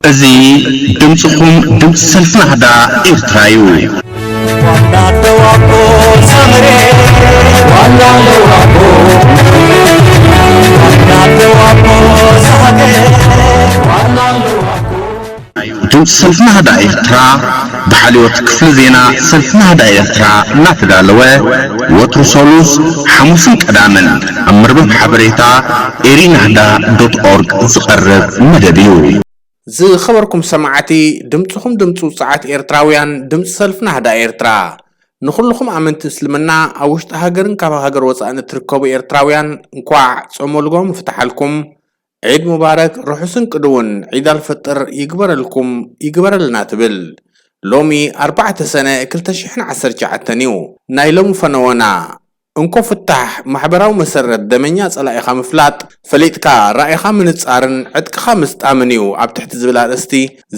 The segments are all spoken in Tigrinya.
እዚ ድምፅኹም ድምፂ ሰልፊ ናህዳ ኤርትራ እዩ። ድምፂ ሰልፊ ናህዳ ኤርትራ ብሓልዮት ክፍሊ ዜና ሰልፊ ናህዳ ኤርትራ እናተዳለወ ወትሩ ሰሉስ፣ ሓሙስን ቀዳምን ኣብ መርበብ ሓበሬታ ኤሪናህዳ ዶት ኦርግ ዝቐርብ መደብ እዩ። ዝኸበርኩም ሰማዕቲ፣ ድምፅኹም ድምፂ ውፅዓት ኤርትራውያን፣ ድምፂ ሰልፊ ናህዳ ኤርትራ። ንኹልኹም ኣመንቲ እስልምና ኣብ ውሽጢ ሃገርን ካብ ሃገር ወፃእን እትርከቡ ኤርትራውያን እንኳዕ ጾመ ልጓም ፍትሓልኩም። ዒድ ሙባረክ፣ ርሑስን ቅድውን ዒድ ኣልፈጥር ይግበረልኩም ይግበረልና ትብል። ሎሚ ኣርባዕተ ሰነ ክልተ ሽሕን ዓሰርተ ትሽዓተን እዩ። ናይ ሎሚ ፈነወና እንኮ ፍታሕ ማሕበራዊ መሰረት ደመኛ ጸላኢኻ ምፍላጥ፣ ፈሊጥካ ራኢኻ ምንጻርን ዕጥቅኻ ምስጣምን እዩ ኣብ ትሕቲ ዝብል ኣርእስቲ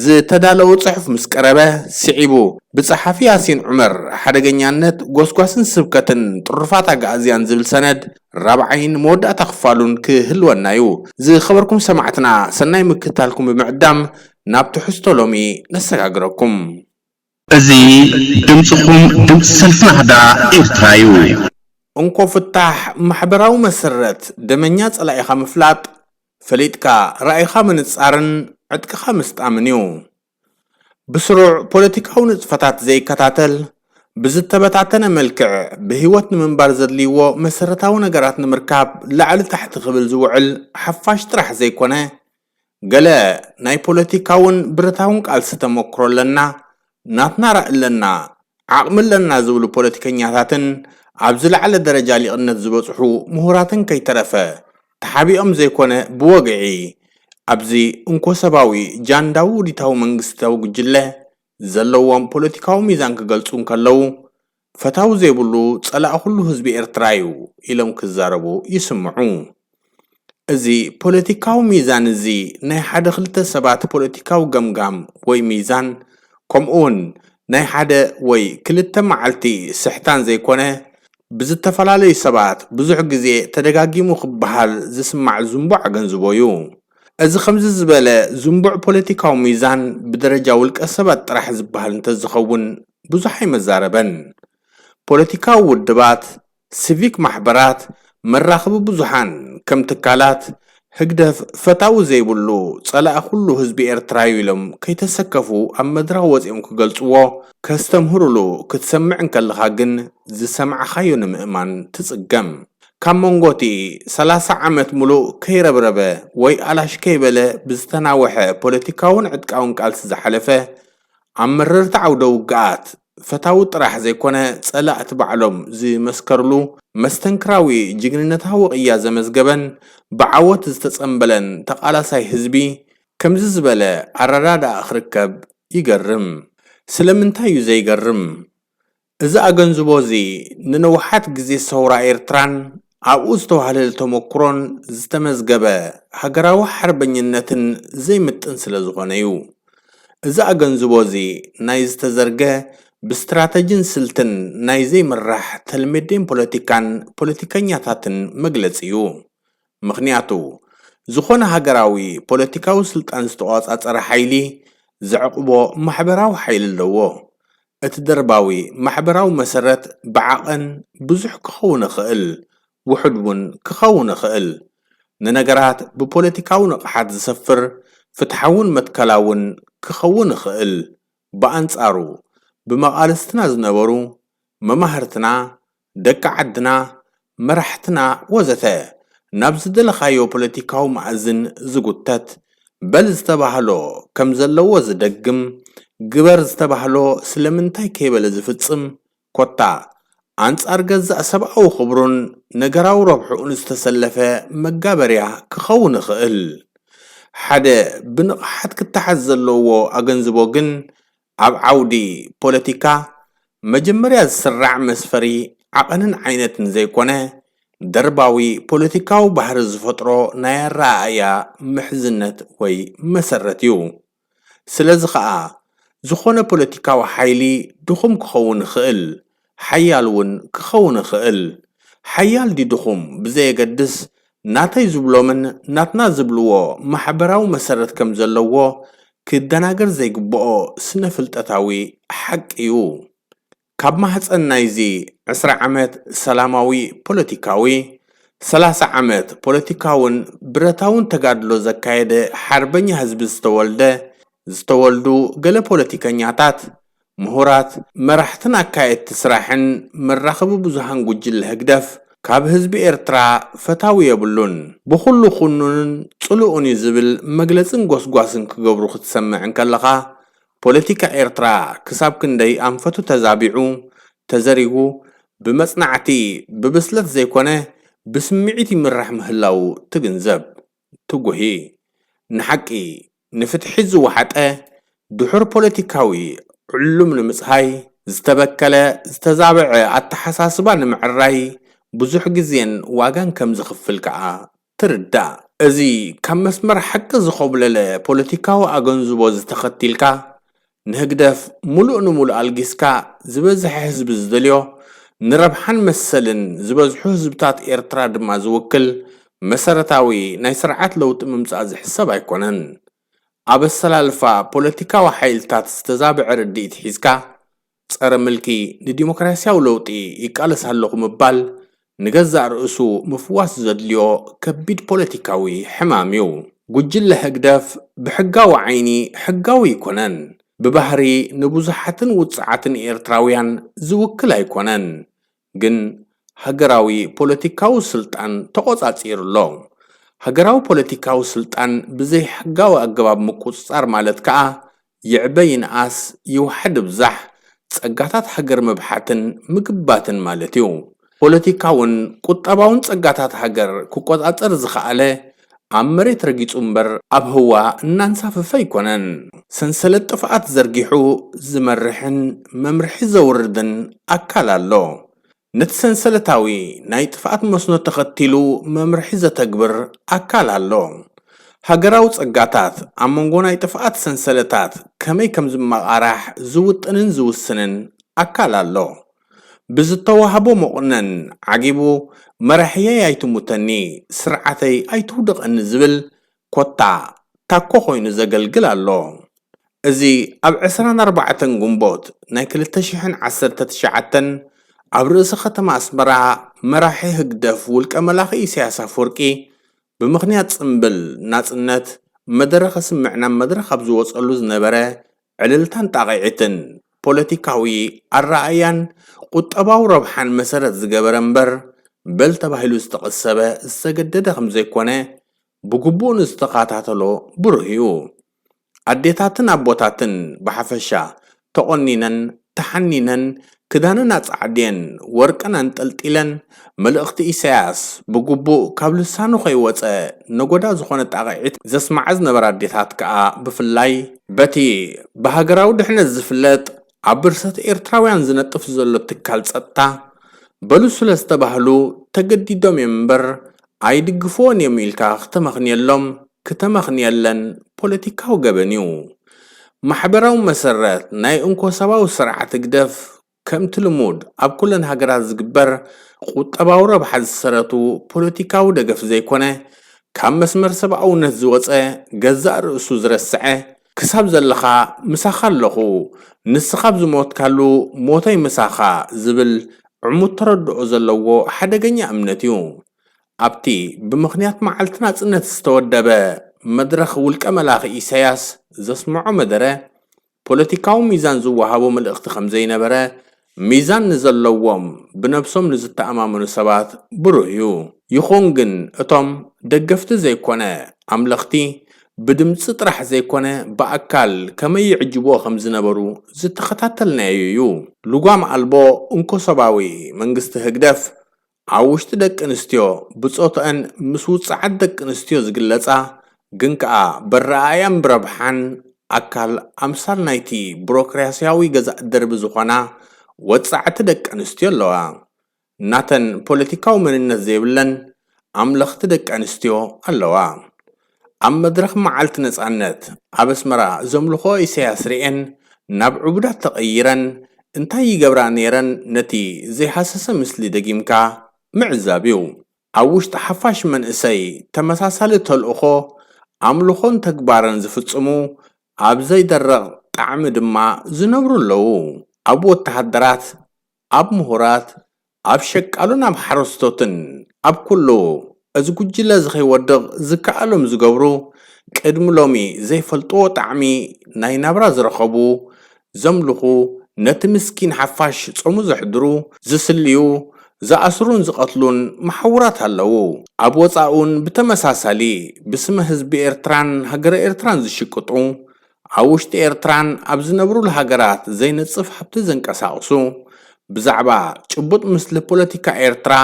ዝተዳለወ ጽሑፍ ምስ ቀረበ፣ ስዒቡ ብጸሓፊ ያሲን ዑመር ሓደገኛነት ጎስጓስን ስብከትን ጥሩፋት ኣግኣዝያን ዝብል ሰነድ ራብዓይን መወዳእታ ክፋሉን ክህልወና እዩ። ዝኸበርኩም ሰማዕትና፣ ሰናይ ምክትታልኩም ብምዕዳም ናብ ትሕዝቶ ሎሚ ነሰጋግረኩም። እዚ ድምፅኹም ድምፂ ሰልፊ ናህዳ ኤርትራ እዩ። እንኮ ፍታሕ ማሕበራዊ መሰረት ደመኛ ጸላኢኻ ምፍላጥ፣ ፈሊጥካ ራኢኻ ምንጻርን ዕጥቅኻ ምስጣምን እዩ። ብስሩዕ ፖለቲካዊ ንጥፈታት ዘይከታተል፣ ብዝተበታተነ መልክዕ ብህይወት ንምንባር ዘድልይዎ መሰረታዊ ነገራት ንምርካብ ላዕሊ ታሕቲ ክብል ዝውዕል ሓፋሽ ጥራሕ ዘይኮነ፣ ገለ ናይ ፖለቲካውን ብረታውን ቃልሲ ተመክሮ ኣለና፣ ናትና ራኢ ኣለና፣ ዓቕሚ ኣለና ዝብሉ ፖለቲከኛታትን ኣብ ዝለዓለ ደረጃ ሊቕነት ዝበጽሑ ምሁራትን ከይተረፈ ተሓቢኦም ዘይኮነ ብወግዒ ኣብዚ እንኮ ሰባዊ ጃንዳዊ ውዲታዊ መንግስታዊ ጉጅለ ዘለዎም ፖለቲካዊ ሚዛን ክገልጹ እንከለዉ፣ ፈታዊ ዘይብሉ ጸላኢ ኩሉ ህዝቢ ኤርትራ እዩ ኢሎም ክዛረቡ ይስምዑ። እዚ ፖለቲካዊ ሚዛን እዚ ናይ ሓደ ክልተ ሰባት ፖለቲካዊ ገምጋም ወይ ሚዛን፣ ከምኡውን ናይ ሓደ ወይ ክልተ መዓልቲ ስሕታን ዘይኮነ፣ ብዝተፈላለዩ ሰባት ብዙሕ ግዜ ተደጋጊሙ ክበሃል ዝስማዕ ዝንቡዕ ኣገንዝቦ እዩ። እዚ ከምዚ ዝበለ ዝንቡዕ ፖለቲካዊ ሚዛን ብደረጃ ውልቀ ሰባት ጥራሕ ዝበሃል እንተዝኸውን ብዙሕ ኣይመዛረበን። ፖለቲካዊ ውድባት፣ ሲቪክ ማሕበራት፣ መራኸቢ ብዙሓን ከም ትካላት ህግደፍ ፈታዊ ዘይብሉ ጸላኢ ኩሉ ህዝቢ ኤርትራ እዩ ኢሎም ከይተሰከፉ ኣብ መድረኽ ወጺኦም ክገልጽዎ፣ ከስተምህሩሉ ክትሰምዕ እንከለኻ ግን ዝሰማዕኻዮ ንምእማን ትጽገም። ካብ መንጎ እቲ ሰላሳ ዓመት ምሉእ ከይረብረበ ወይ ኣላሽ ከይበለ ብዝተናወሐ ፖለቲካውን ዕጥቃውን ቃልሲ ዝሓለፈ፣ ኣብ መረርቲ ዓውደ ውግኣት ፈታዊ ጥራሕ ዘይኮነ ጸላእቲ ባዕሎም ዝመስከርሉ መስተንክራዊ ጅግንነታዊ ቅያ ዘመዝገበን ብዓወት ዝተጸምበለን ተቓላሳይ ህዝቢ ከምዚ ዝበለ ኣረዳድኣ ክርከብ ይገርም። ስለምንታይ እዩ ዘይገርም? እዚ ኣገንዝቦ እዚ ንነውሓት ግዜ ሰውራ ኤርትራን ኣብኡ ዝተዋህለለ ተመኩሮን ዝተመዝገበ ሃገራዊ ሓርበኝነትን ዘይምጥን ስለ ዝኾነ እዩ። እዚ ኣገንዝቦ እዚ ናይ ዝተዘርገ ብስትራተጂን ስልትን ናይ ዘይምራሕ ተልሜዴን ፖለቲካን ፖለቲከኛታትን መግለጺ እዩ። ምኽንያቱ፣ ዝኾነ ሃገራዊ ፖለቲካዊ ስልጣን ዝተቖጻጸረ ሓይሊ ዘዕቕቦ ማሕበራዊ ሓይሊ ኣለዎ። እቲ ደርባዊ ማሕበራዊ መሰረት ብዓቐን ብዙሕ ክኸውን ይኽእል፣ ውሑድ እውን ክኸውን ይኽእል። ንነገራት ብፖለቲካዊ ንቕሓት ዝሰፍር ፍትሓውን መትከላውን ክኸውን ይኽእል። ብኣንጻሩ፣ ብመቓልስትና ዝነበሩ መማህርትና፣ ደቂ ዓድና፣ መራሕትና ወዘተ ናብ ዝደለኻዮ ፖለቲካዊ መኣዝን ዝጉተት፣ በል ዝተባህሎ ከም ዘለዎ ዝደግም፣ ግበር ዝተባህሎ ስለምንታይ ከይበለ ዝፍጽም፣ ኮታ ኣንጻር ገዛእ ሰብኣዊ ክብሩን ነገራዊ ረብሕኡን ዝተሰለፈ መጋበርያ ክኸውን ይኽእል። ሓደ ብንቕሓት ክተሓዝ ዘለዎ ኣገንዝቦ ግን፣ ኣብ ዓውዲ ፖለቲካ መጀመርያ ዝስራዕ መስፈሪ ዓቐንን ዓይነትን ዘይኮነ፣ ደርባዊ ፖለቲካዊ ባህሪ ዝፈጥሮ ናይ ኣረኣእያ ምሕዝነት ወይ መሰረት እዩ። ስለዚ ኸኣ፣ ዝኾነ ፖለቲካዊ ሓይሊ ድኹም ክኸውን ይኽእል፣ ሓያል እውን ክኸውን ይኽእል። ሓያል ድዩ ድኹም ብዘየገድስ፣ ናተይ ዝብሎምን ናትና ዝብልዎ ማሕበራዊ መሰረት ከም ዘለዎ ክደናገር ዘይግብኦ ስነ-ፍልጠታዊ ሓቂ እዩ። ካብ ማህጸን ናይዚ ዕስራ ዓመት ሰላማዊ ፖለቲካዊ፣ ሰላሳ ዓመት ፖለቲካውን ብረታውን ተጋድሎ ዘካየደ ሓርበኛ ህዝቢ ዝተወልደ፣ ዝተወልዱ ገለ ፖለቲከኛታት፣ ምሁራት፣ መራሕትን ኣካየድቲ ስራሕን መራኸቢ ብዙሃን ጉጅለ ህግደፍ ካብ ህዝቢ ኤርትራ ፈታዊ የብሉን። ብኹሉ ኩኑንን ጽሉኡን እዩ ዝብል መግለጽን ጎስጓስን ክገብሩ ክትሰምዕ እንከለኻ፣ ፖለቲካ ኤርትራ ክሳብ ክንደይ ኣንፈቱ ተዛቢዑ፣ ተዘሪጉ፣ ብመጽናዕቲ፣ ብብስለት ዘይኮነ፣ ብስምዒት ይምራሕ ምህላዉ ትግንዘብ። ትጉሂ፣ ንሓቂ፣ ንፍትሒ ዝወሓጠ፣ ድሑር ፖለቲካዊ ዕሉም ንምጽሃይ ዝተበከለ፣ ዝተዛበዐ ኣተሓሳስባ ንምዕራይ ብዙሕ ግዜን ዋጋን ከም ዝኽፍል ከኣ ትርዳእ። እዚ ካብ መስመር ሓቂ ዝኾብለለ ፖለቲካዊ ኣገንዝቦ ዝተኸቲልካ፣ ንህግደፍ ሙሉእ ንሙሉእ ኣልጊስካ፣ ዝበዝሐ ህዝቢ ዝደልዮ፣ ንረብሓን መሰልን ዝበዝሑ ህዝብታት ኤርትራ ድማ ዝውክል መሰረታዊ ናይ ስርዓት ለውጢ ምምጻእ ዝሕሰብ ኣይኮነን። ኣብ ኣሰላልፋ ፖለቲካዊ ሓይልታት ዝተዛብዐ ርድኢት ሒዝካ፣ ጸረ ምልኪ፣ ንዲሞክራስያዊ ለውጢ ይቃለስ ኣለኹ ምባል፣ ንገዛእ ርእሱ ምፍዋስ ዘድልዮ ከቢድ ፖለቲካዊ ሕማም እዩ። ጉጅለ ህግደፍ ብሕጋዊ ዓይኒ ሕጋዊ ኣይኮነን። ብባህሪ ንብዙሓትን ውጽዓትን ኤርትራውያን ዝውክል ኣይኮነን። ግን ሃገራዊ ፖለቲካዊ ስልጣን ተቖጻጺሩ ኣሎ። ሃገራዊ ፖለቲካዊ ስልጣን ብዘይ ሕጋዊ ኣገባብ ምቁጽጻር ማለት ከኣ ይዕበ ይንኣስ፣ ይውሓድ ይብዛሕ፣ ጸጋታት ሃገር ምብሓትን ምግባትን ማለት እዩ። ፖለቲካውን ቁጠባውን ጸጋታት ሃገር ክቆጻጸር ዝኸኣለ፣ ኣብ መሬት ረጊጹ እምበር ኣብ ህዋ እናንሳፈፈ ኣይኮነን። ሰንሰለት ጥፍኣት ዘርጊሑ ዝመርሕን መምርሒ ዘውርድን ኣካል ኣሎ። ነቲ ሰንሰለታዊ ናይ ጥፍኣት መስኖ ተኸቲሉ መምርሒ ዘተግብር ኣካል ኣሎ። ሃገራዊ ጸጋታት ኣብ መንጎ ናይ ጥፍኣት ሰንሰለታት ከመይ ከም ዝመቓራሕ ዝውጥንን ዝውስንን ኣካል ኣሎ። ብዝተዋህቦ መቑነን ዓጊቡ፣ መራሕየይ ኣይትሙተኒ፣ ስርዓተይ ኣይትውድቐኒ ዝብል ኮታ ታኮ ኮይኑ ዘገልግል ኣሎ። እዚ ኣብ ዕስራን ኣርባዕተን ግንቦት ናይ ክልተ ሽሕን ዓሰርተ ትሽዓተን ኣብ ርእሲ ከተማ ኣስመራ መራሒ ህግደፍ ውልቀ መላኺ ኢሳያስ ኣፈወርቂ ብምኽንያት ጽምብል ናጽነት መደረ ከስምዕ ናብ መድረኽ ኣብ ዝወጸሉ ዝነበረ ዕልልታን ጣቕዒትን ፖለቲካዊ ኣረኣእያን ቁጠባዊ ረብሓን መሰረት ዝገበረ እምበር በል ተባሂሉ ዝተቐሰበ ዝተገደደ ከም ዘይኮነ ብግቡእ ንዝተኸታተሎ ብሩህ እዩ። ኣዴታትን ኣቦታትን ብሓፈሻ ተቖኒነን፣ ተሓኒነን፣ ክዳነን ኣጻዕድየን፣ ወርቀን ኣንጠልጢለን፣ መልእኽቲ ኢሳያስ ብግቡእ ካብ ልሳኑ ከይወጸ ነጎዳ ዝኾነ ጣቕዒት ዘስምዓ ዝነበራ ኣዴታት ከኣ ብፍላይ በቲ ብሃገራዊ ድሕነት ዝፍለጥ ኣብ ብርሰት ኤርትራውያን ዝነጥፍ ዘሎ ትካል ጸጥታ በሉ ስለ ዝተባህሉ ተገዲዶም እዮም እምበር ኣይድግፍዎን እዮም ኢልካ ክተመኽንየሎም ክተመኽንየለን ፖለቲካዊ ገበን እዩ። ማሕበራዊ መሰረት ናይ እንኮ ሰባዊ ስርዓት ህግደፍ ከምቲ ልሙድ ኣብ ኩለን ሃገራት ዝግበር ቁጠባዊ ረብሓ ዝሰረቱ ፖለቲካዊ ደገፍ ዘይኮነ ካብ መስመር ሰብኣውነት ዝወጸ ገዛእ ርእሱ ዝረስዐ ክሳብ ዘለኻ ምሳኻ ኣለኹ ንስኻ ኣብ ዝሞትካሉ ሞተይ ምሳኻ ዝብል ዕሙት ተረድኦ ዘለዎ ሓደገኛ እምነት እዩ። ኣብቲ ብምኽንያት መዓልቲ ናጽነት ዝተወደበ መድረኽ ውልቀ መላኺ ኢሳያስ ዘስምዖ መደረ ፖለቲካዊ ሚዛን ዝወሃቦ መልእኽቲ ከም ዘይነበረ ሚዛን ንዘለዎም ብነብሶም ንዝተኣማመኑ ሰባት ብሩህ እዩ። ይኹን ግን እቶም ደገፍቲ ዘይኮነ ኣምለኽቲ ብድምጺ ጥራሕ ዘይኮነ ብኣካል ከመይ ይዕጅብዎ ከም ዝነበሩ ዝተኸታተልናዮ እዩ። ልጓም ኣልቦ እንኮ ሰባዊ መንግስቲ ህግደፍ ኣብ ውሽጢ ደቂ ኣንስትዮ ብጾትአን ምስ ውጽዓት ደቂ ኣንስትዮ ዝግለጻ ግን ከኣ ብኣረኣእያን ብረብሓን ኣካል ኣምሳል ናይቲ ቡሮክራስያዊ ገዛእ ደርቢ ዝኾና ወጻዕቲ ደቂ ኣንስትዮ ኣለዋ። ናተን ፖለቲካዊ መንነት ዘይብለን ኣምለኽቲ ደቂ ኣንስትዮ ኣለዋ። ኣብ መድረኽ መዓልቲ ነጻነት ኣብ ኣስመራ ዘምልኾ ኢሳያስ ርእየን ናብ ዕቡዳት ተቐይረን እንታይ ይገብራ ነይረን ነቲ ዘይሃሰሰ ምስሊ ደጊምካ ምዕዛብ እዩ። ኣብ ውሽጢ ሓፋሽ መንእሰይ ተመሳሳሊ ተልእኾ ኣምልኾን ተግባርን ዝፍጽሙ ኣብ ዘይደርቕ ጣዕሚ ድማ ዝነብሩ ኣለዉ። ኣብ ወተሃደራት፣ ኣብ ምሁራት፣ ኣብ ሸቃሎን ኣብ ሓረስቶትን፣ ኣብ ኩሉ እዚ ጉጅለ እዚ ከይወድቕ ዝከኣሎም ዝገብሩ፣ ቅድሚ ሎሚ ዘይፈልጥዎ ጣዕሚ ናይ ናብራ ዝረኸቡ፣ ዘምልኹ፣ ነቲ ምስኪን ሓፋሽ ጾሙ ዘሕድሩ፣ ዝስልዩ፣ ዝኣስሩን ዝቐትሉን መሓውራት ኣለዉ። ኣብ ወጻእ'ውን ብተመሳሳሊ ብስመ ህዝቢ ኤርትራን ሃገረ ኤርትራን ዝሽቅጡ፣ ኣብ ውሽጢ ኤርትራን ኣብ ዝነብሩሉ ሃገራት ዘይነጽፍ ሃብቲ ዘንቀሳቕሱ፣ ብዛዕባ ጭቡጥ ምስሊ ፖለቲካ ኤርትራ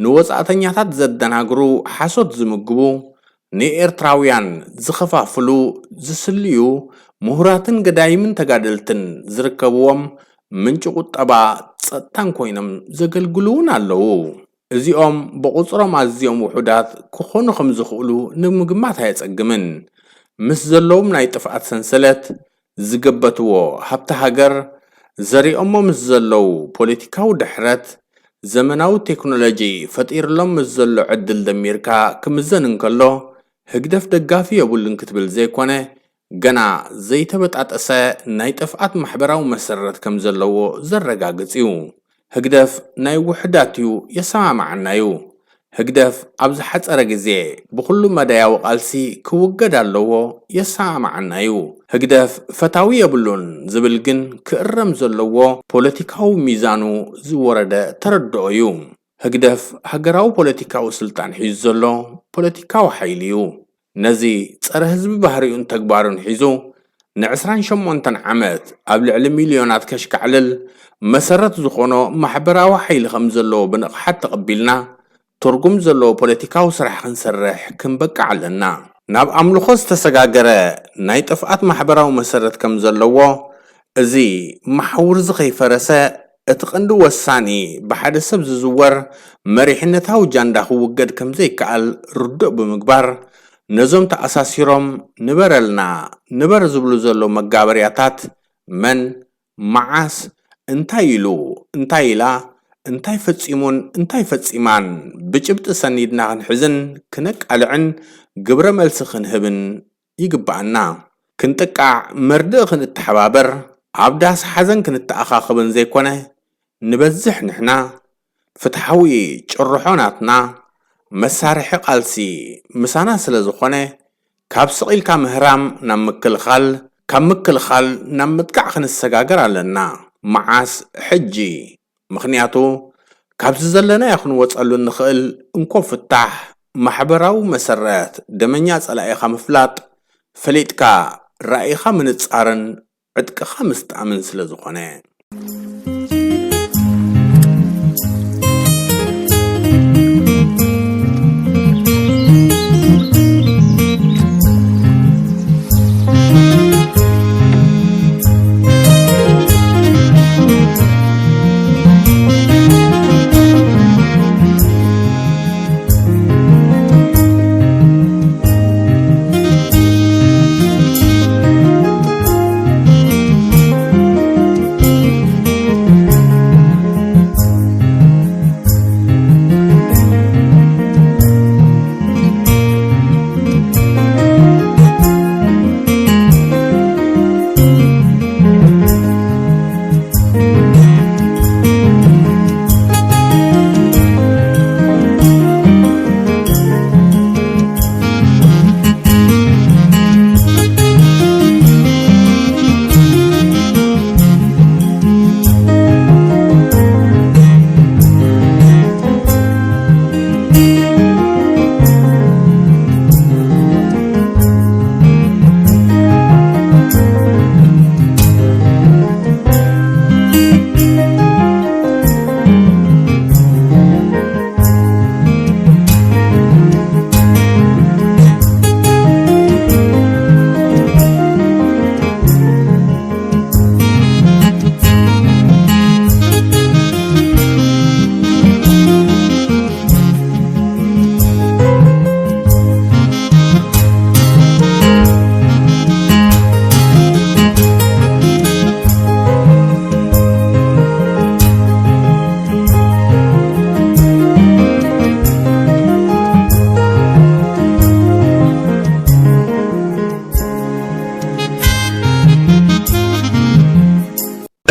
ንወጻእተኛታት ዘደናግሩ ሓሶት ዝምግቡ፣ ንኤርትራውያን ዝኸፋፍሉ፣ ዝስልዩ፣ ምሁራትን ገዳይምን ተጋደልትን ዝርከብዎም ምንጪ ቁጠባ፣ ጸጥታን ኮይኖም ዘገልግሉ እውን ኣለዉ። እዚኦም ብቑጽሮም ኣዝዮም ውሑዳት ክኾኑ ከም ዝኽእሉ ንምግማት ኣየጸግምን። ምስ ዘለዎም ናይ ጥፍኣት ሰንሰለት ዝገበትዎ ሃብቲ ሃገር፣ ዘሪኦሞ ምስ ዘለዉ ፖለቲካዊ ድሕረት፣ ዘመናዊ ቴክኖሎጂ ፈጢርሎም ምስ ዘሎ ዕድል ደሚርካ ክምዘን እንከሎ፣ ህግደፍ ደጋፊ የብሉን ክትብል ዘይኮነ፣ ገና ዘይተበጣጠሰ ናይ ጥፍኣት ማሕበራዊ መሰረት ከም ዘለዎ ዘረጋግጽ እዩ። ህግደፍ ናይ ውሑዳት እዩ፣ የሰማምዓና እዩ። ህግደፍ ኣብ ዝሓጸረ ግዜ ብኹሉ መዳያዊ ቃልሲ ክውገድ ኣለዎ፣ የሰማምዓና እዩ። ህግደፍ ፈታዊ የብሉን ዝብል ግን ክእረም ዘለዎ፣ ፖለቲካዊ ሚዛኑ ዝወረደ ተረድኦ እዩ። ህግደፍ ሃገራዊ ፖለቲካዊ ስልጣን ሒዙ ዘሎ ፖለቲካዊ ሓይሊ እዩ። ነዚ ጸረ ህዝቢ ባህሪኡን ተግባሩን ሒዙ ንዕስራን ሸሞንተን ዓመት ኣብ ልዕሊ ሚልዮናት ከሽካዕልል መሰረት ዝኾኖ ማሕበራዊ ሓይሊ ከም ዘለዎ ብንቕሓት ተቐቢልና፣ ትርጉም ዘለዎ ፖለቲካዊ ስራሕ ክንሰርሕ ክንበቅዕ ኣለና። ናብ ኣምልኾ ዝተሰጋገረ ናይ ጥፍኣት ማሕበራዊ መሰረት ከም ዘለዎ፣ እዚ መሓውር እዚ ከይፈረሰ፣ እቲ ቀንዲ ወሳኒ ብሓደ ሰብ ዝዝወር መሪሕነታዊ ጃንዳ ክውገድ ከም ዘይከኣል ርዱእ ብምግባር፣ ነዞም ተኣሳሲሮም ንበረልና፣ ንበር ዝብሉ ዘለዉ መጋበርያታት መን፣ መዓስ፣ እንታይ ኢሉ፣ እንታይ ኢላ፣ እንታይ ፈጺሙን እንታይ ፈጺማን ብጭብጢ ሰኒድና ክንሕዝን ክነቃልዕን ግብረ መልሲ ክንህብን ይግብኣና። ክንጥቃዕ መርድእ ክንተሓባበር፣ ኣብ ዳስ ሓዘን ክንተኣኻኸብን ዘይኮነ፣ ንበዝሕ ንሕና፣ ፍትሓዊ ጭርሖ ናትና፣ መሳርሒ ቃልሲ ምሳና ስለ ዝኾነ፣ ካብ ስቕ ኢልካ ምህራም ናብ ምክልኻል፣ ካብ ምክልኻል ናብ ምጥቃዕ ክንሰጋገር ኣለና። መዓስ? ሕጂ። ምኽንያቱ፣ ካብዚ ዘለናዮ ክንወጸሉ እንኽእል እንኮ ፍታሕ፣ ማሕበራዊ መሰረት ደመኛ ጸላኢኻ ምፍላጥ፣ ፈሊጥካ ራኢኻ ምንጻርን ዕጥቅኻ ምስጣምን ስለ ዝኾነ።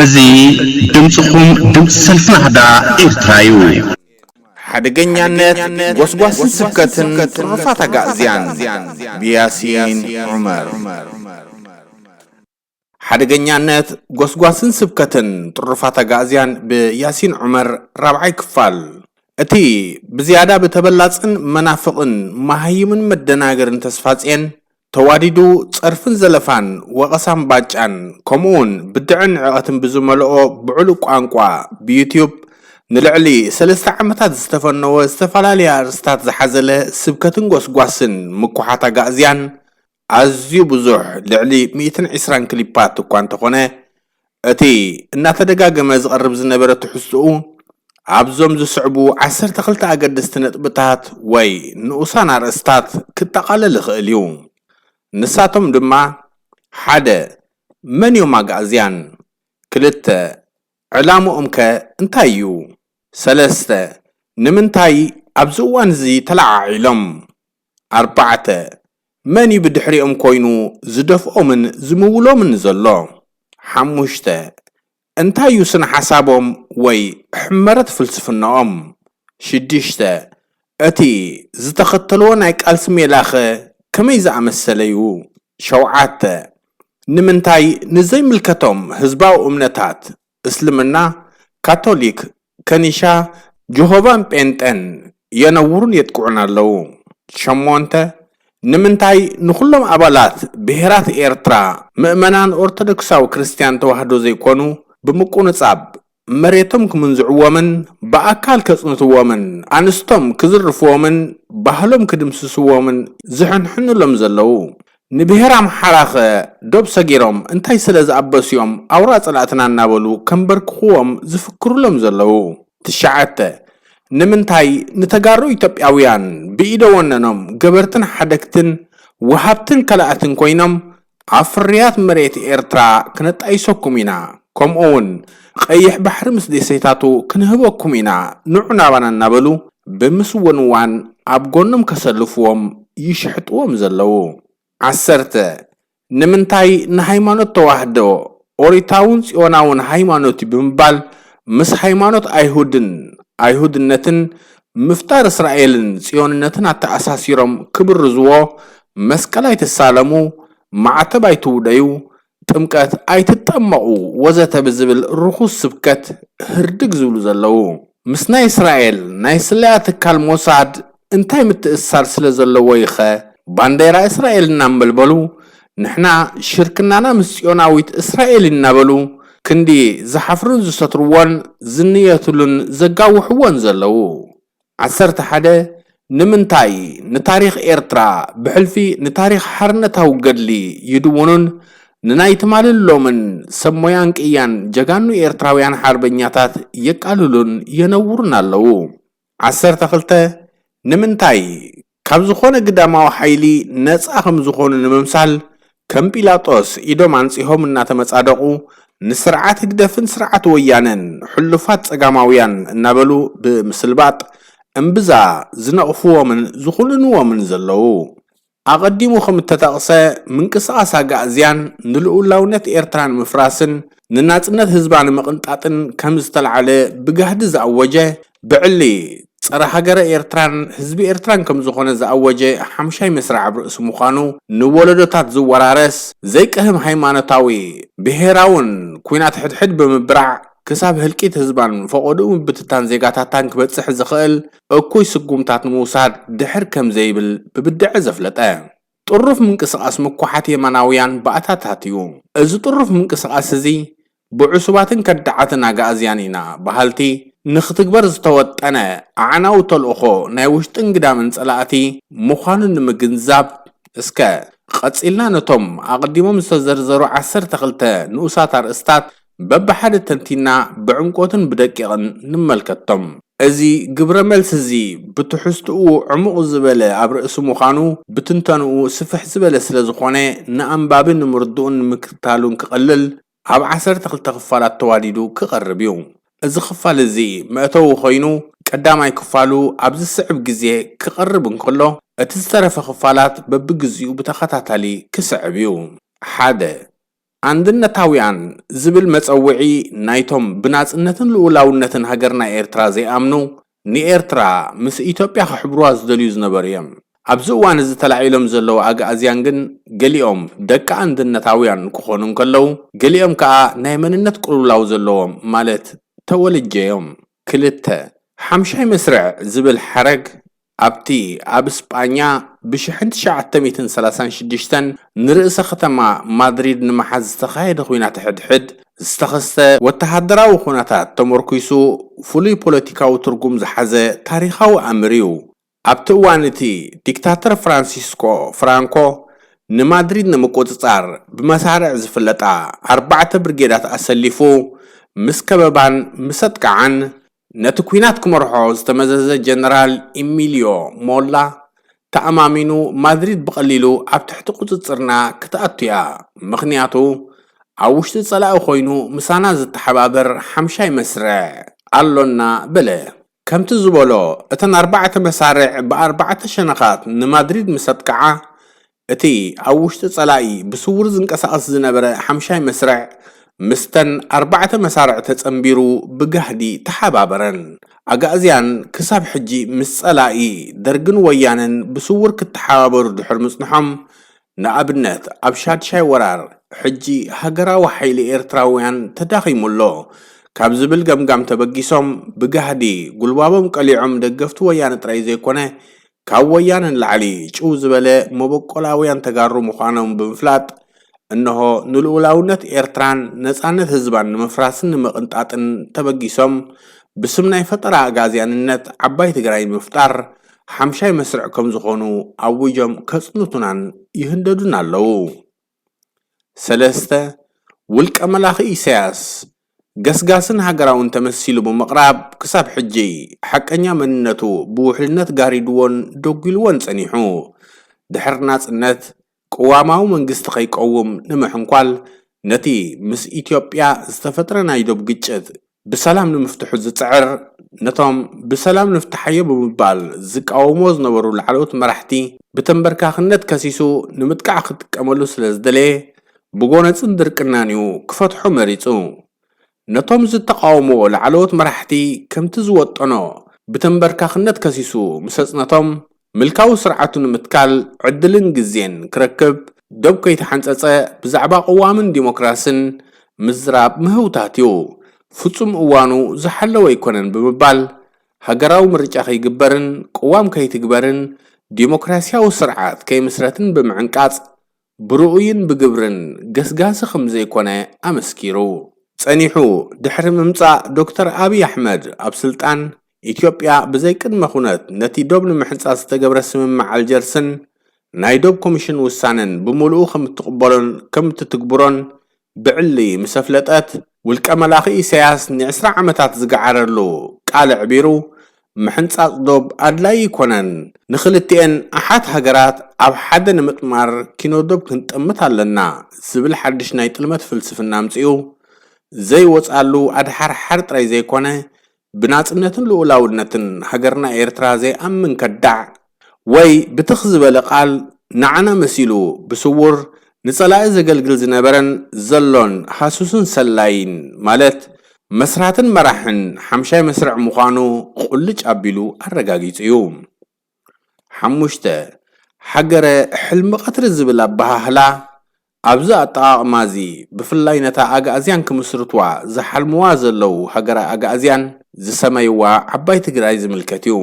እዚ ድምፅኹም ድምፂ ሰልፊ ናህዳ ኤርትራ እዩ። ሓደገኛነት ጎስጓስን ስብከትን ጥሩፋት ኣጋእዝያን ብያሲን ዑመር። ሓደገኛነት ጎስጓስን ስብከትን ጥሩፋት ኣጋእዝያን ብያሲን ዑመር። ራብዓይ ክፋል። እቲ ብዝያዳ ብተበላጽን መናፍቕን መሃይምን መደናገርን ተስፋጽየን ተዋዲዱ ጸርፍን ዘለፋን ወቐሳን ባጫን ከምኡውን ብድዕን ንዕቐትን ብዝመልኦ ብዕሉግ ቋንቋ ብዩትዩብ ንልዕሊ ሰለስተ ዓመታት ዝተፈነወ ዝተፈላለየ ኣርእስታት ዝሓዘለ ስብከትን ጎስጓስን ምኩሓት ኣጋእዝያን ኣዝዩ ብዙሕ ልዕሊ ሚእትን ዕስራን ክሊፓት እኳ እንተኾነ እቲ እናተደጋገመ ዝቐርብ ዝነበረ ትሕዝትኡ ኣብዞም ዝስዕቡ ዓሰርተ ክልተ ኣገደስቲ ነጥብታት ወይ ንኡሳን ኣርእስታት ክጠቓለል ይኽእል እዩ። ንሳቶም ድማ ሓደ መን እዮም ኣጋእዝያን? ክልተ ዕላምኦም ከ እንታይ እዩ? ሰለስተ ንምንታይ ኣብዚ እዋን እዚ ተለዓዒሎም? ኣርባዕተ መን እዩ ብድሕሪኦም ኮይኑ ዝደፍኦምን ዝምውሎምን ዘሎ? ሓሙሽተ እንታይ እዩ ስነ ሓሳቦም ወይ ሕመረት ፍልስፍናኦም? ሽዱሽተ እቲ ዝተኸተልዎ ናይ ቃልሲ ሜላኸ ከመይ ዝኣመሰለ እዩ? ሸውዓተ ንምንታይ ንዘይምልከቶም ህዝባዊ እምነታት እስልምና፣ ካቶሊክ፣ ከኒሻ፣ ጀሆቫን ጴንጠን የነውሩን የጥቅዑን ኣለዉ? ሸሞንተ ንምንታይ ንኹሎም ኣባላት ብሄራት ኤርትራ ምእመናን ኦርቶዶክሳዊ ክርስትያን ተዋህዶ ዘይኮኑ ብምቁንጻብ መሬቶም ክምንዝዕዎምን ብኣካል ከጽንትዎምን ኣንስቶም ክዝርፍዎምን ባህሎም ክድምስስዎምን ዝሕንሕኑሎም ዘለዉ? ንብሄር ኣምሓራኸ ዶብ ሰጊሮም እንታይ ስለ ዝኣበሱዮም ኣውራ ጸላእትና እናበሉ ከንበርክኽዎም ዝፍክሩሎም ዘለዉ? ትሽዓተ ንምንታይ ንተጋሩ ኢትዮጵያውያን ብኢደ ወነኖም ገበርትን ሓደግትን ወሃብትን ከላእትን ኮይኖም ኣብ ፍርያት መሬት ኤርትራ ክነጣይሰኩም ኢና፣ ከምኡ እውን ቀይሕ ባሕሪ ምስ ደሴታቱ ክንህበኩም ኢና፣ ንዑ ናባና እናበሉ ብምስውንዋን ኣብ ጎኖም ከሰልፍዎም ይሽሕጥዎም ዘለዉ? ዓሰርተ ንምንታይ ንሃይማኖት ተዋህዶ ኦሪታውን ጽዮናውን ሃይማኖት እዩ ብምባል ምስ ሃይማኖት ኣይሁድን ኣይሁድነትን ምፍጣር እስራኤልን ጽዮንነትን ኣተኣሳሲሮም ክብርዝዎ መስቀል ኣይትሳለሙ፣ ማዕተብ ኣይትውደዩ፣ ጥምቀት ኣይትጠመቑ ወዘተ ብዝብል ርኹስ ስብከት ህርድግ ዝብሉ ዘለዉ። ምስ ናይ እስራኤል ናይ ስለያ ትካል ሞሳድ እንታይ ምትእስሳር ስለ ዘለዎ ኢኸ ባንዴራ እስራኤል እናንበልበሉ ንሕና ሽርክናና ምስ ጽዮናዊት እስራኤል እናበሉ ክንዲ ዝሓፍሩን ዝሰትርዎን ዝንየትሉን ዘጋውሕዎን ዘለዉ? ዓሰርተ ሓደ ንምንታይ ንታሪኽ ኤርትራ ብሕልፊ ንታሪኽ ሓርነታዊ ገድሊ ይድውኑን ንናይ ትማልን ሎምን ሰብ ሞያን ቅያን ጀጋኑ ኤርትራውያን ሓርበኛታት የቃልሉን የነውሩን ኣለዉ? ዓሰርተ ክልተ ንምንታይ ካብ ዝኾነ ግዳማዊ ሓይሊ ነጻ ከም ዝኾኑ ንምምሳል ከም ጲላጦስ ኢዶም ኣንጺሆም እናተመጻደቑ ንስርዓት ህግደፍን ስርዓት ወያነን ሕሉፋት ጸጋማውያን እናበሉ ብምስልባጥ እምብዛ ዝነቕፍዎምን ዝኹንንዎምን ዘለዉ? ኣቐዲሙ ከም እተጠቕሰ ምንቅስቓስ ኣጋእዝያን ንልኡላውነት ኤርትራ ንምፍራስን ንናጽነት ህዝባ ንምቕንጣጥን ከም ዝተልዓለ ብጋህዲ ዝኣወጀ ብዕሊ ጸረ ሃገረ ኤርትራን ህዝቢ ኤርትራን ከም ዝኾነ ዝኣወጀ ሓምሻይ መስርዕ ኣብ ርእሲ ምዃኑ ንወለዶታት ዝወራረስ ዘይቅህም ሃይማኖታዊ ብሄራውን ኲናት ሕድሕድ ብምብራዕ ክሳብ ህልቂት ህዝባን ፈቖድኡ ምብትታን ዜጋታታን ክበጽሕ ዝኽእል እኩይ ስጉምታት ንምውሳድ ድሕር ከም ዘይብል ብብድዐ ዘፍለጠ ጥሩፍ ምንቅስቓስ ምኩሓት የማናውያን ባእታታት እዩ። እዚ ጥሩፍ ምንቅስቓስ እዚ ብዕሱባትን ከዳዓትን ኣጋእዝያን ኢና በሃልቲ ንኽትግበር ዝተወጠነ ኣዕናዊ ተልእኾ ናይ ውሽጥን ግዳምን ጸላእቲ ምዃኑ ንምግንዛብ እስከ ቀጺልና ነቶም ኣቐዲሞም ዝተዘርዘሩ ዓሰርተ ክልተ ንኡሳት ኣርእስታት በብሓደ ተንቲና ብዕምቆትን ብደቂቕን ንመልከቶም። እዚ ግብረ መልሲ እዚ ብትሕዝትኡ ዕሙቕ ዝበለ ኣብ ርእሲ ምዃኑ ብትንተንኡ ስፍሕ ዝበለ ስለ ዝኾነ ንኣንባቢ ንምርድኡን ንምክትታሉን ክቐልል ኣብ ዓሰርተ ክልተ ክፋላት ተዋዲዱ ክቐርብ እዩ። እዚ ክፋል እዚ መእተዊ ኮይኑ ቀዳማይ ክፋሉ ኣብ ዝስዕብ ግዜ ክቐርብ እንከሎ እቲ ዝተረፈ ክፋላት በብግዚኡ ብተኸታታሊ ክስዕብ እዩ። ሓደ ኣንድነታውያን ዝብል መጸውዒ ናይቶም ብናጽነትን ልኡላውነትን ሃገርና ኤርትራ ዘይኣምኑ፣ ንኤርትራ ምስ ኢትዮጵያ ክሕብሩዋ ዝደልዩ ዝነበሩ እዮም። ኣብዚ እዋን እዚ ተላዒሎም ዘለዉ ኣግኣዝያን ግን፣ ገሊኦም ደቂ ኣንድነታውያን ክኾኑ እንከለዉ፣ ገሊኦም ከኣ ናይ መንነት ቅልውላው ዘለዎም፣ ማለት ተወልጀ እዮም። ክልተ፣ ሓምሻይ መስርዕ ዝብል ሓረግ ኣብቲ ኣብ እስጳኛ ብሽሕን ትሽዓተ ሚእትን ሰላሳን ሽዱሽተን ንርእሰ ከተማ ማድሪድ ንምሓዝ ዝተኻየደ ኲናት ሕድሕድ ዝተኸስተ ወተሃደራዊ ኹነታት ተመርኲሱ ፍሉይ ፖለቲካዊ ትርጉም ዝሓዘ ታሪኻዊ ኣምር እዩ። ኣብቲ እዋን እቲ ዲክታተር ፍራንሲስኮ ፍራንኮ ንማድሪድ ንምቁጽጻር ብመሳርዕ ዝፍለጣ ኣርባዕተ ብርጌዳት ኣሰሊፉ ምስ ከበባን ምስ ኣጥቃዓን ነቲ ኲናት ክመርሖ ዝተመዘዘ ጀነራል ኢሚልዮ ሞላ ተኣማሚኑ ማድሪድ ብቐሊሉ ኣብ ትሕቲ ቁጽጽርና ክትኣቱ እያ፣ ምኽንያቱ ኣብ ውሽጢ ጸላኢ ኮይኑ ምሳና ዝተሓባበር ሓምሻይ መስርዕ ኣሎና በለ። ከምቲ ዝበሎ እተን ኣርባዕተ መሳርዕ ብኣርባዕተ ሸነኻት ንማድሪድ ምስ ኣጥቅዓ እቲ ኣብ ውሽጢ ጸላኢ ብስውር ዝንቀሳቐስ ዝነበረ ሓምሻይ መስርዕ ምስተን ኣርባዕተ መሳርዕ ተጸንቢሩ ብጋህዲ ተሓባበረን። ኣጋእዝያን ክሳብ ሕጂ ምስ ጸላኢ ደርግን ወያነን ብስውር ክተሓባበሩ ድሕር ምጽንሖም፣ ንኣብነት ኣብ ሻድሻይ ወራር ሕጂ ሃገራዊ ሓይሊ ኤርትራውያን ተዳኺሙ ኣሎ ካብ ዝብል ገምጋም ተበጊሶም ብጋህዲ ጉልባቦም ቀሊዖም ደገፍቲ ወያነ ጥራይ ዘይኮነ ካብ ወያነ ንላዕሊ ጭው ዝበለ መበቆላውያን ተጋሩ ምዃኖም ብምፍላጥ፣ እንሆ ንልኡላውነት ኤርትራን ነጻነት ህዝባን ንምፍራስን ንምቕንጣጥን ተበጊሶም፣ ብስም ናይ ፈጠራ ኣጋዝያንነት ዓባይ ትግራይ ንምፍጣር ሓምሻይ መስርዕ ከም ዝኾኑ ኣዊጆም ከጽንቱናን ይህንደዱና ኣለዉ። ሰለስተ፣ ውልቀ መላኺ ኢሳያስ ገስጋስን ሃገራውን ተመሲሉ ብምቕራብ፣ ክሳብ ሕጂ ሓቀኛ መንነቱ ብውሕልነት ጋሪድዎን ደጒልዎን ጸኒሑ። ድሕሪ ናጽነት፣ ቅዋማዊ መንግስቲ ከይቀውም ንምሕንኳል፣ ነቲ ምስ ኢትዮጵያ ዝተፈጥረ ናይ ዶብ ግጭት ብሰላም ንምፍትሑ ዝጽዕር፣ ነቶም ብሰላም ንፍትሓዮ ብምባል ዝቃወምዎ ዝነበሩ ላዕለዎት መራሕቲ ብተንበርካኽነት ከሲሱ ንምጥቃዕ ክጥቀመሉ ስለ ዝደለየ፣ ብጎነጽን ድርቅናን እዩ ክፈትሖ መሪጹ። ነቶም ዝተቃወምዎ ላዕለዎት መራሕቲ ከምቲ ዝወጠኖ ብተንበርካኽነት ከሲሱ ምስ ኣጽነቶም፣ ምልካዊ ስርዓቱ ንምትካል ዕድልን ግዜን ክረክብ፣ ዶብ ከይተሓንጸጸ ብዛዕባ ቅዋምን ዲሞክራስን ምዝራብ ምህውታት እዩ። ፍጹም እዋኑ ዝሓለወ ኣይኮነን ብምባል፣ ሃገራዊ ምርጫ ከይግበርን ቅዋም ከይትግበርን ዲሞክራስያዊ ስርዓት ከይምስረትን ብምዕንቃጽ፣ ብርኡይን ብግብርን ገስጋሲ ከም ዘይኮነ ኣመስኪሩ። ጸኒሑ ድሕሪ ምምጻእ ዶክተር ኣብይ ኣሕመድ ኣብ ስልጣን፣ ኢትዮጵያ ብዘይ ቅድመ ኩነት ነቲ ዶብ ንምሕንጻጽ ዝተገብረ ስምምዕ ኣልጀርስን ናይ ዶብ ኮሚሽን ውሳነን ብምሉኡ ከም እትቕበሎን ከም እትትግብሮን ብዕሊ ምስ ኣፍለጠት፣ ውልቀ መላኺ ኢሳያስ ንዕስራ ዓመታት ዝገዓረሉ ቃል ኣዕቢሩ፣ ምሕንጻጽ ዶብ ኣድላዪ ኣይኮነን፣ ንኽልቲኤን ኣሓት ሃገራት ኣብ ሓደ ንምጥማር ኪኖ ዶብ ክንጠምት ኣለና ዝብል ሓድሽ ናይ ጥልመት ፍልስፍና ኣምጺኡ፣ ዘይወጻሉ ኣድሓርሓር ጥራይ ዘይኮነ፣ ብናጽነትን ልኡላውነትን ሃገርና ኤርትራ ዘይኣምን ከዳዕ፣ ወይ ብትኽ ዝበለ ቃል ንዓና መሲሉ ብስውር ንጸላኢ ዘገልግል ዝነበረን ዘሎን ሃሱስን ሰላይን፣ ማለት መስራትን መራሕን ሓምሻይ መስርዕ ምዃኑ ቁልጭ ኣቢሉ ኣረጋጊጹ እዩ። ሓሙሽተ፣ ሃገረ ሕልሚ ቀትሪ ዝብል ኣበሃህላ፣ ኣብዚ ኣጠቓቕማ እዚ ብፍላይ ነታ ኣግኣዝያን ክምስርትዋ ዝሓልምዋ ዘለዉ ሃገረ ኣግኣዝያን ዝሰመይዋ ዓባይ ትግራይ ዝምልከት እዩ።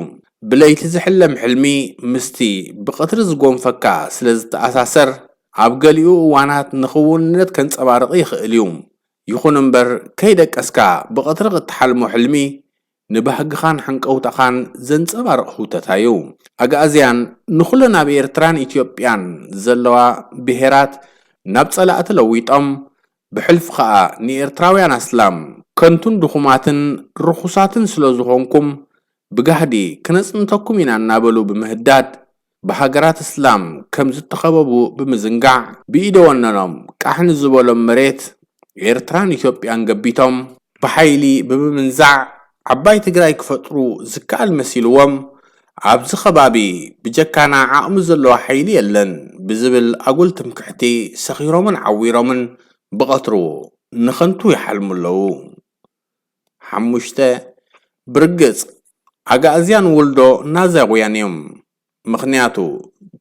ብለይቲ ዝሕለም ሕልሚ ምስቲ ብቐትሪ ዝጎንፈካ ስለ ዝተኣሳሰር፣ ኣብ ገሊኡ እዋናት ንኽውንነት ከንጸባርቕ ይኽእል እዩ። ይኹን እምበር፣ ከይደቀስካ ብቐትሪ እትሓልሞ ሕልሚ፣ ንባህግኻን ሓንቀውታኻን ዘንጸባርቕ ህውተታ እዩ። ኣግኣዝያን ንኹለን ኣብ ኤርትራን ኢትዮጵያን ዘለዋ ብሄራት ናብ ጸላእቲ ለዊጦም፣ ብሕልፊ ኸኣ ንኤርትራውያን ኣስላም ከንቱን ድኹማትን ርኹሳትን ስለ ዝኾንኩም፣ ብጋህዲ ክነጽንተኩም ኢና እናበሉ ብምህዳድ፣ ብሃገራት እስላም ከም ዝተኸበቡ ብምዝንጋዕ፣ ብኢደ ወነኖም ቃሕ ንዝበሎም መሬት ኤርትራን ኢትዮጵያን ገቢቶም፣ ብሓይሊ ብምምንዛዕ፣ ዓባይ ትግራይ ክፈጥሩ ዝከኣል መሲልዎም፣ ኣብዚ ከባቢ ብጀካና ዓቕሚ ዘለዎ ሓይሊ የለን ብዝብል ኣጉል ትምክሕቲ ሰኺሮምን ዓዊሮምን ብቐትሩ ንኸንቱ ይሓልሙ ኣለዉ። ሓሙሽተ፣ ብርግጽ ኣጋእዝያን ውልዶ ናዛውያን እዮም። ምኽንያቱ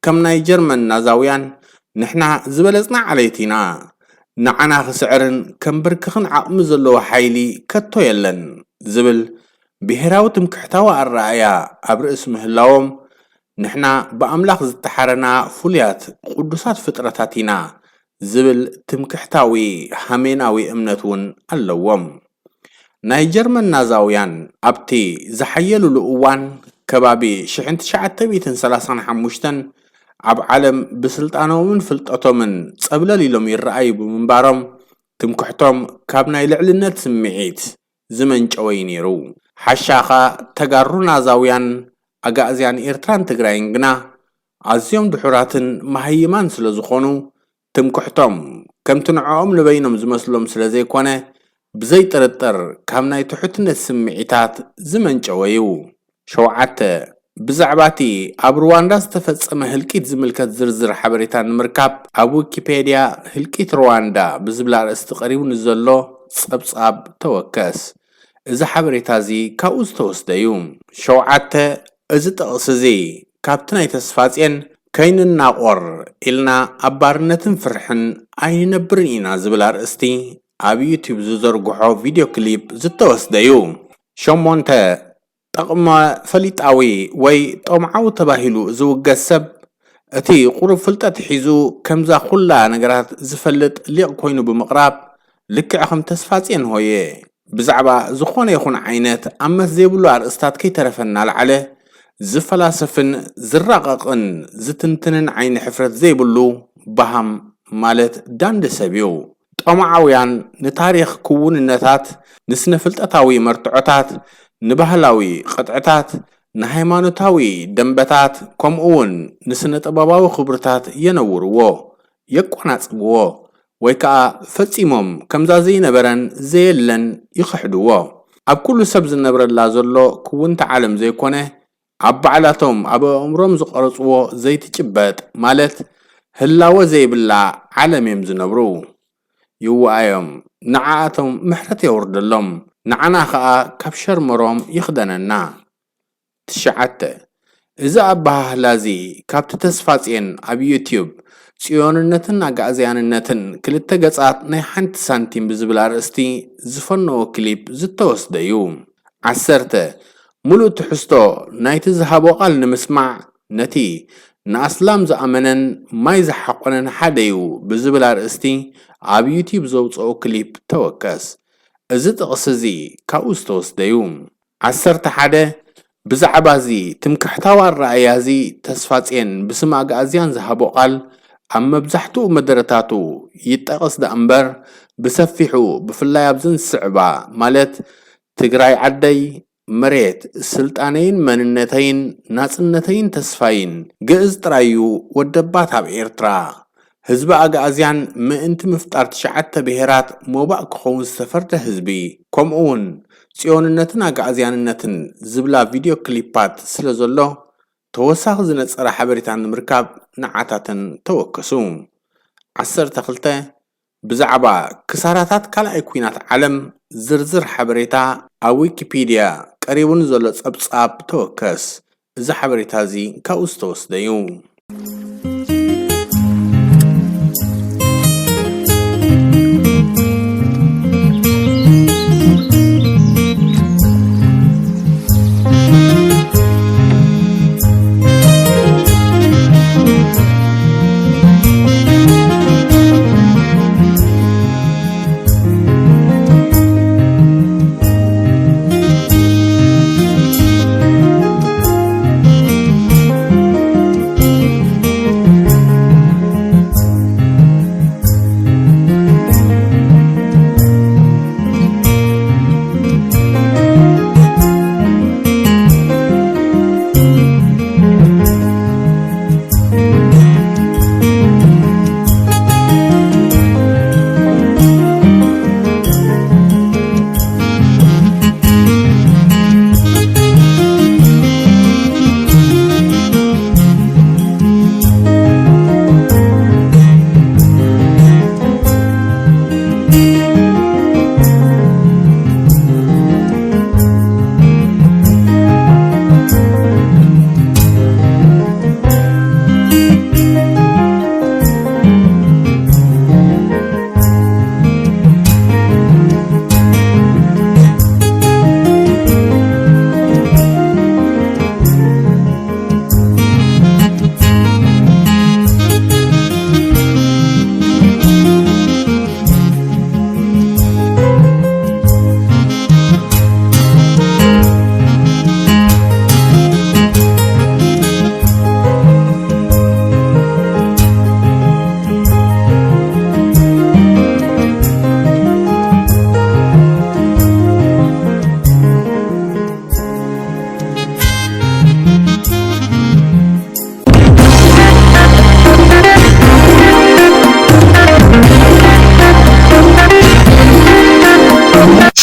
ከም ናይ ጀርመን ናዛውያን ንሕና ዝበለጽና ዓሌት ኢና። ንዓና ክስዕርን ከንበርክኽን ዓቕሚ ዘለዎ ሓይሊ ከቶ የለን ዝብል ብሄራዊ ትምክሕታዊ ኣረኣእያ ኣብ ርእሲ ምህላዎም፣ ንሕና ብኣምላኽ ዝተሓረና ፍሉያት ቅዱሳት ፍጥረታት ኢና ዝብል ትምክሕታዊ ሃሜናዊ እምነት እውን ኣለዎም። ናይ ጀርመን ናዛውያን ኣብቲ ዝሓየሉሉ እዋን ከባቢ ሽሕን ትሽዓተ ሚእትን ሰላሳን ሓሙሽተን ኣብ ዓለም ብስልጣኖምን ፍልጠቶምን ጸብለል ኢሎም ይረኣዩ ብምንባሮም ትምክሕቶም ካብ ናይ ልዕልነት ስምዒት ዝመንጨወ እዩ ነይሩ። ሓሻኻ ተጋሩ ናዛውያን ኣጋእዝያን ኤርትራን ትግራይን ግና ኣዝዮም ድሑራትን መሃይማን ስለ ዝኾኑ ትምክሕቶም ከምቲ ንዕኦም ንበይኖም ዝመስሎም ስለ ዘይኮነ ብዘይጥርጥር ካብ ናይ ትሑትነት ስምዒታት ዝመንጨወ እዩ። ሸውዓተ፣ ብዛዕባ እቲ ኣብ ሩዋንዳ ዝተፈጸመ ህልቂት ዝምልከት ዝርዝር ሓበሬታ ንምርካብ ኣብ ዊኪፔድያ ህልቂት ሩዋንዳ ብዝብል ኣርእስቲ ቀሪቡ ንዘሎ ጸብጻብ ተወከስ። እዚ ሓበሬታ እዚ ካብኡ ዝተወስደ እዩ። ሸውዓተ፣ እዚ ጥቕሲ እዚ ካብቲ ናይ ተስፋጽዮን ከይንናቖር ኢልና ኣብ ባርነትን ፍርሕን ኣይንነብርን ኢና ዝብል ኣርእስቲ ኣብ ዩቲዩብ ዝዘርግሖ ቪድዮ ክሊፕ ዝተወስደ እዩ። ሸሞንተ፣ ጠቕመ ፈሊጣዊ ወይ ጦምዓዊ ተባሂሉ ዝውገዝ ሰብ እቲ ቁሩብ ፍልጠት ሒዙ ከምዛ ኩላ ነገራት ዝፈልጥ ሊቕ ኮይኑ ብምቕራብ ልክዕ ከም ተስፋጽዮን ሆየ ብዛዕባ ዝኾነ ይኹን ዓይነት ኣመት ዘይብሉ ኣርእስታት ከይተረፈ እናልዓለ ዝፈላሰፍን ዝራቐቕን ዝትንትንን ዓይኒ ሕፍረት ዘይብሉ በሃም ማለት ዳንደ ሰብ እዩ። ጦምዓውያን ንታሪኽ ክውንነታት፣ ንስነ ፍልጠታዊ መርትዖታት፣ ንባህላዊ ቅጥዕታት፣ ንሃይማኖታዊ ደንበታት ከምኡ እውን ንስነ ጥበባዊ ክብርታት የነውርዎ፣ የቆናጽብዎ፣ ወይ ከኣ ፈጺሞም ከምዛ ዘይነበረን ዘየለን ይኽሕድዎ። ኣብ ኩሉ ሰብ ዝነብረላ ዘሎ ክውንቲ ዓለም ዘይኮነ ኣብ ባዕላቶም ኣብ ኣእምሮም ዝቐረጽዎ ዘይትጭበጥ ማለት ህላወ ዘይብላ ዓለም እዮም ዝነብሩ። ይወኣዮም፣ ንዓኣቶም ምሕረት የውርደሎም፣ ንዓና ኸኣ ካብ ሸርመሮም ይኽደነና። ትሽዓተ፣ እዚ ኣበሃህላ እዚ ካብቲ ተስፋጽዮን ኣብ ዩቲዩብ ጽዮንነትን ኣጋእዝያንነትን ክልተ ገጻት ናይ ሓንቲ ሳንቲም ብዝብል ኣርእስቲ ዝፈነዎ ክሊፕ ዝተወስደ እዩ። ዓሰርተ፣ ምሉእ ትሕዝቶ ናይቲ ዝሃቦ ቃል ንምስማዕ ነቲ ንኣስላም ዝኣመነን ማይ ዝሓቆነን ሓደ እዩ ብዝብል ኣርእስቲ ኣብ ዩቲዩብ ዘውፅኦ ክሊፕ ተወከስ። እዚ ጥቕሲ እዚ ካብኡ ዝተወስደ እዩ። ዓሰርተ ሓደ፣ ብዛዕባ እዚ ትምክሕታዊ ኣረኣእያ እዚ ተስፋጽዮን ብስም ኣግኣዝያን ዝሃቦ ቃል ኣብ መብዛሕትኡ መደረታቱ ይጠቐስ ደኣ እምበር ብሰፊሑ ብፍላይ ኣብዘን ዝስዕባ ማለት ትግራይ ዓደይ፣ መሬት፣ ስልጣነይን መንነተይን ናጽነተይን ተስፋይን፣ ግእዝ ጥራይ እዩ ወደባት ኣብ ኤርትራ። ህዝቢ ኣግኣዝያን ምእንቲ ምፍጣር ትሽዓተ ብሄራት ሞባእ ክኸውን ዝተፈርደ ህዝቢ፣ ከምኡ እውን ጽዮንነትን ኣግኣዝያንነትን ዝብላ ቪድዮ ክሊፓት ስለ ዘሎ፣ ተወሳኺ ዝነጸረ ሓበሬታ ንምርካብ ንዓታተን ተወከሱ። ዓሰርተ ክልተ፣ ብዛዕባ ክሳራታት ካልኣይ ኲናት ዓለም ዝርዝር ሓበሬታ ኣብ ዊኪፒድያ ቀሪቡ ንዘሎ ጸብጻብ ተወከስ። እዚ ሓበሬታ እዚ ካብኡ ዝተወስደ እዩ።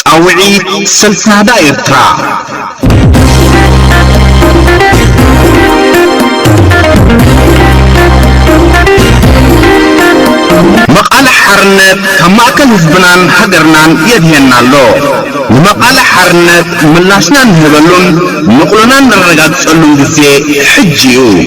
ጻውዒት ሰልፊ ናህዳ ኤርትራ። መቓልሕ ሓርነት ካብ ማእከል ህዝብናን ሃገርናን የድህየና ኣሎ። ንመቓልሕ ሓርነት ምላሽና ንህበሉን ንቕሎና ነረጋግጸሉን ግዜ ሕጂ እዩ።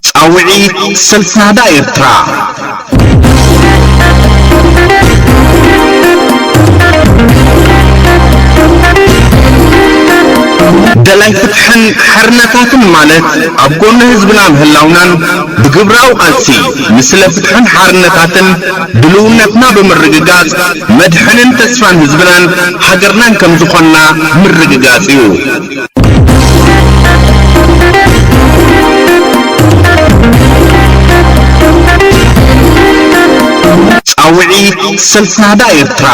ጻውዒት ሰልፊ ናህዳ ኤርትራ። ደላይ ፍትሕን ሓርነታትን ማለት ኣብ ጎኒ ህዝብና ምህላውናን ብግብራዊ ቃልሲ ንስለ ፍትሕን ሓርነታትን ድልውነትና ብምርግጋጽ መድሕንን ተስፋን ህዝብናን ሃገርናን ከም ዝኾንና ምርግጋጽ እዩ። ጻውዒት ሰልፊ ናህዳ ኤርትራ።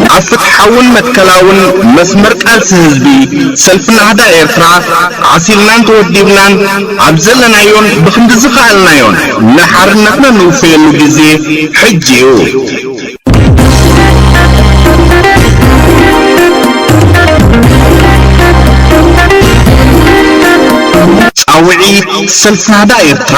ኣብ ፍትሓውን መትከላውን መስመር ቃልሲ ህዝቢ ሰልፊ ናህዳ ኤርትራ ዓሲልናን ተወዲብናን ኣብ ዘለናዮን ብኽንዲ ዝኸኣልናዮን ንሓርነትና ንውፈየሉ ግዜ ሕጂ እዩ። ጻውዒት ሰልፊ ናህዳ ኤርትራ።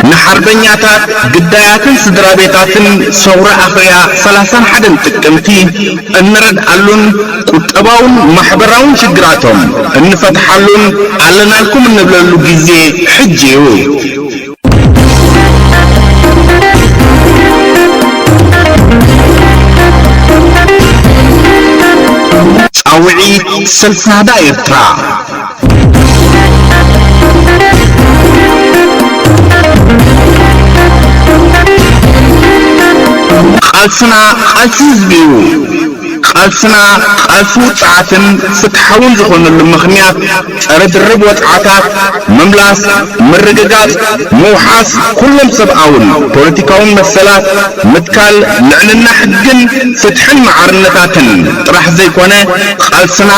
ንሓርበኛታት፣ ግዳያትን ስድራ ቤታትን ሰውራ ኣኽርያ ሰላሳን ሓደን ጥቅምቲ እንረድኣሉን ቁጠባውን ማሕበራውን ሽግራቶም እንፈትሓሉን ኣለናልኩም እንብለሉ ግዜ ሕጂ እዩ። ጻውዒት ሰልፊ ናህዳ ኤርትራ። ቃልስና ቃልሲ ህዝቢ እዩ። ቃልስና ቃልሲ ውጽዓትን ፍትሓውን ዝኾነሉ ምኽንያት ጸረ ድርብ ወጽዓታት፣ ምምላስ፣ ምርግጋጽ፣ ምውሓስ ኩሎም ሰብኣውን ፖለቲካውን መሰላት፣ ምትካል ልዕልና ሕግን ፍትሕን ማዕርነታትን ጥራሕ ዘይኮነ፣ ቃልስና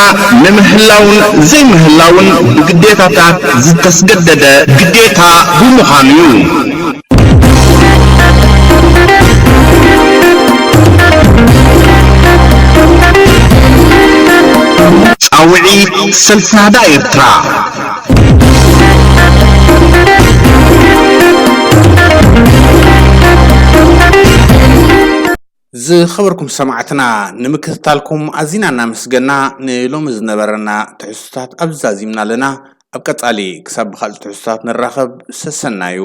ንምህላውን ዘይምህላውን ብግዴታታት ዝተስገደደ ግዴታ ብምዃኑ እዩ። ጻውዒት ሰልፊ ናህዳ ኤርትራ። ዝኸበርኩም ሰማዕትና፣ ንምክትታልኩም ኣዚና እናመስገና፣ ንሎሚ ዝነበረና ትሕዝቶታት ኣብዚ ዛዚምና ኣለና። ኣብ ቀጻሊ ክሳብ ብኻልእ ትሕዝቶታት ንራኸብ፣ ሰሰናዩ።